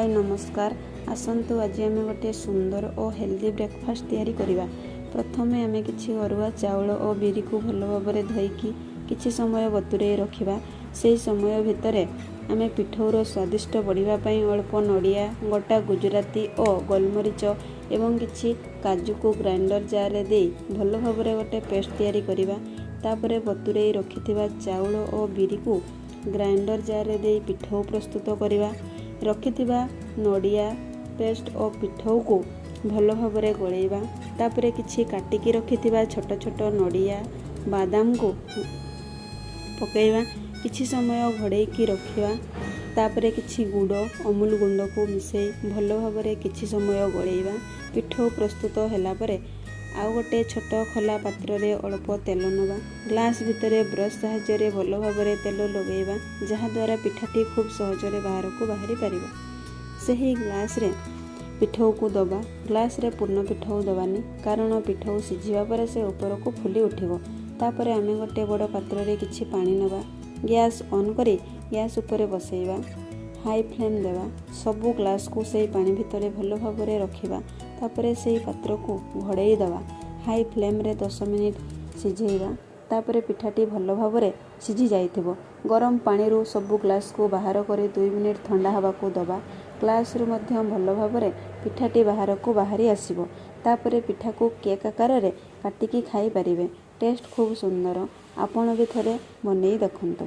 ହାଏ, ନମସ୍କାର। ଆସନ୍ତୁ, ଆଜି ଆମେ ଗୋଟିଏ ସୁନ୍ଦର ଓ ହେଲ୍ଦି ବ୍ରେକଫାଷ୍ଟ ତିଆରି କରିବା। ପ୍ରଥମେ ଆମେ କିଛି ଅରୁଆ ଚାଉଳ ଓ ବିରିକୁ ଭଲ ଭାବରେ ଧୋଇକି କିଛି ସମୟ ବତୁରେଇ ରଖିବା। ସେହି ସମୟ ଭିତରେ ଆମେ ପିଠଉର ସ୍ୱାଦିଷ୍ଟ ବଢ଼ିବା ପାଇଁ ଅଳ୍ପ ନଡ଼ିଆ, ଗୋଟା ଗୁଜୁରାତି ଓ ଗୋଲମରିଚ ଏବଂ କିଛି କାଜୁକୁ ଗ୍ରାଇଣ୍ଡର ଜାର୍ରେ ଦେଇ ଭଲ ଭାବରେ ଗୋଟେ ପେଷ୍ଟ ତିଆରି କରିବା। ତାପରେ ବତୁରେଇ ରଖିଥିବା ଚାଉଳ ଓ ବିରିକୁ ଗ୍ରାଇଣ୍ଡର ଜାର୍ରେ ଦେଇ ପିଠଉ ପ୍ରସ୍ତୁତ କରିବା। ରଖିଥିବା ନଡ଼ିଆ ପେଷ୍ଟ ଓ ପିଠଉକୁ ଭଲ ଭାବରେ ଗୋଳେଇବା। ତାପରେ କିଛି କାଟିକି ରଖିଥିବା ଛୋଟ ଛୋଟ ନଡ଼ିଆ, ବାଦାମକୁ ପକାଇବା। କିଛି ସମୟ ଘୋଡ଼େଇକି ରଖିବା। ତାପରେ କିଛି ଗୁଡ଼, ଅମୁଲ ଗୁଣ୍ଡକୁ ମିଶାଇ ଭଲ ଭାବରେ କିଛି ସମୟ ଗୋଳେଇବା। ପିଠଉ ପ୍ରସ୍ତୁତ ହେଲା ପରେ ଆଉ ଗୋଟେ ଛୋଟ ଖୋଲା ପାତ୍ରରେ ଅଳ୍ପ ତେଲ ନେବା। ଗ୍ଲାସ୍ ଭିତରେ ବ୍ରସ୍ ସାହାଯ୍ୟରେ ଭଲ ଭାବରେ ତେଲ ଲଗାଇବା, ଯାହାଦ୍ୱାରା ପିଠାଟି ଖୁବ୍ ସହଜରେ ବାହାରକୁ ବାହାରି ପାରିବ। ସେହି ଗ୍ଲାସ୍ରେ ପିଠଉକୁ ଦେବା। ଗ୍ଲାସ୍ରେ ପୂର୍ଣ୍ଣ ପିଠଉ ଦେବାନି, କାରଣ ପିଠଉ ସିଝିବା ପରେ ସେ ଉପରକୁ ଫୁଲି ଉଠିବ। ତାପରେ ଆମେ ଗୋଟେ ବଡ଼ ପାତ୍ରରେ କିଛି ପାଣି ନେବା। ଗ୍ୟାସ୍ ଅନ୍ କରି ଗ୍ୟାସ୍ ଉପରେ ବସେଇବା। ହାଇ ଫ୍ଲେମ୍ ଦେବା। ସବୁ ଗ୍ଲାସ୍କୁ ସେଇ ପାଣି ଭିତରେ ଭଲ ଭାବରେ ରଖିବା। ତାପରେ ସେଇ ପାତ୍ରକୁ ଘୋଡ଼େଇ ଦେବା। ହାଇ ଫ୍ଲେମ୍ରେ 10 ମିନିଟ୍ ସିଝେଇବା। ତାପରେ ପିଠାଟି ଭଲ ଭାବରେ ସିଝି ଯାଇଥିବ। ଗରମ ପାଣିରୁ ସବୁ ଗ୍ଲାସ୍କୁ ବାହାର କରି 2 ମିନିଟ୍ ଥଣ୍ଡା ହେବାକୁ ଦେବା। ଗ୍ଲାସ୍ରୁ ମଧ୍ୟ ଭଲ ଭାବରେ ପିଠାଟି ବାହାରକୁ ବାହାରି ଆସିବ। ତାପରେ ପିଠାକୁ କେକ୍ ଆକାରରେ କାଟିକି ଖାଇପାରିବେ। ଟେଷ୍ଟ ଖୁବ୍ ସୁନ୍ଦର। ଆପଣ ବି ଥରେ ବନେଇ ଦେଖନ୍ତୁ।